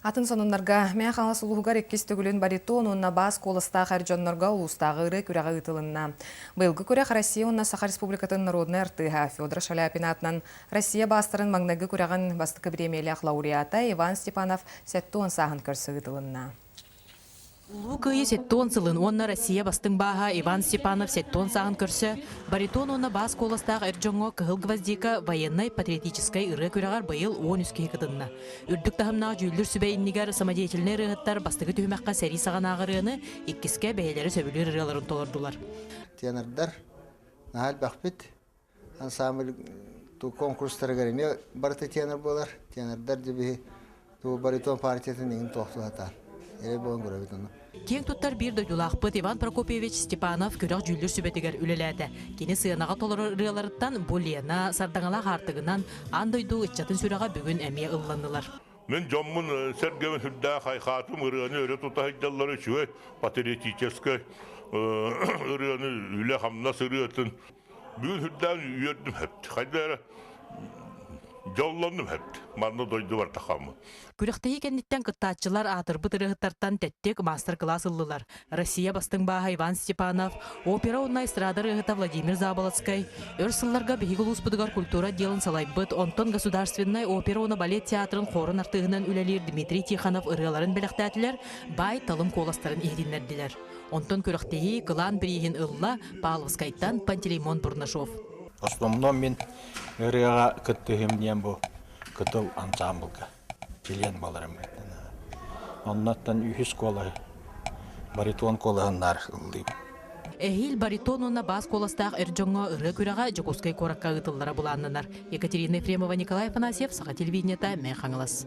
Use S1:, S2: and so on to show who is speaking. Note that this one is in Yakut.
S1: Атын сонуннарга Мэҥэ Хаҥалас улууһугар иккис төгүлүн баритон уонна баас куоластаах эр дьоннорго улуустааҕы ырыа күрэҕэ ыытылынна. Быйылгы күрэх Россия уонна Саха Республикатын народнай артыыһа Федор Шаляпин аатынан Россия баастарын маҥнайгы күрэҕин бастакы бириэмийэлээх лауреата Иван Степанов 70 сааһын көрсө ыытылынна.
S2: Улуу Кыайыы 70 сылын уонна Россия бастыҥ бааһа Иван Степанов 70 сааһын көрсө баритон уонна баас куоластаах эр дьоҥҥо Кыһыл гвоздика военнай-патриотическай ырыа күрэҕэр быйыл 13 киһи кытынна. Үрдүк таһымнаах дьүүллүүр сүбэ иннигэр самодеятельнай ырыаһыттар бастакы түһүмэххэ сэрии саҕанааҕы ырыаны, иккискэ бэйэлэрэ сөбүлүүр ырыаларын толордулар.
S3: Тенордар наһаа элбэхпит. Ансамбль конкурстарыгар эмиэ барыта тенор буолар. Тенордар дебиһи ту баритон партиятын иҥин туохтуу сатаан. Эрэ буолан көрөбүт ону.
S2: Киэҥ туттар биир дойдулаахпыт Иван Прокопьевич Степанов күрэх дьүүллүүр сүбэтигэр үлэлээтэ. Кини сыанаҕа толорор ырыаларыттан бу Лена сардаҥалаах аартыгынан аан дойду ыччатын сүрэҕэ бүгүн эмиэ ылланнылар.
S4: Мин дьоммун сэргэбин сүрдээх хайхаатым, ырыаны өрө тута сылдьаллара үчүгэй патриотическай ырыаны, үлэ-хамнас ырыатын Бүгүн сүрдээн үөрдүм хэпти. Хайда эрэ дьоллоннум хэпти. Манна дойдубар тахаммын.
S2: Күрэхтэһии кэнниттэн кыттааччылар аатырбыт ырыаһыттартан тэттик маастар-кылаас ыллылар. Россия бастыҥ бааһа Иван Степанов, опера уонна эстрада ырыаһыта Владимир Заболоцкай, өр сылларга биһиги улууспутугар культура отделын салайбыт, онтон Государственнай опера уонна балет театрын хорун артыыһынан үлэлиир Дмитрий Тихонов ырыаларын бэлэхтээтилэр, баай талым куоластарын иһитиннэрдилэр. Онтон күрэхтэһии кылаан бирииһин ылла Павловскайтан Пантелеймон Бурнашов.
S5: Основном мин ырыаҕа кыттыһым диэн бу Кытыл ансаамбылга член буоларым. Оннуттан үһүс куолаһы баритон куолаһыннаар ыллыыбын.
S2: Эһиил баритон уонна бас куоластаах эр дьоҥҥо ырыа күрэҕэ Дьокуускай куоракка ыытыллара былааннанар. Екатерина Ефремова, Николай Афанасьев, Саха телевидениета, Мэҥэ Хаҥалас.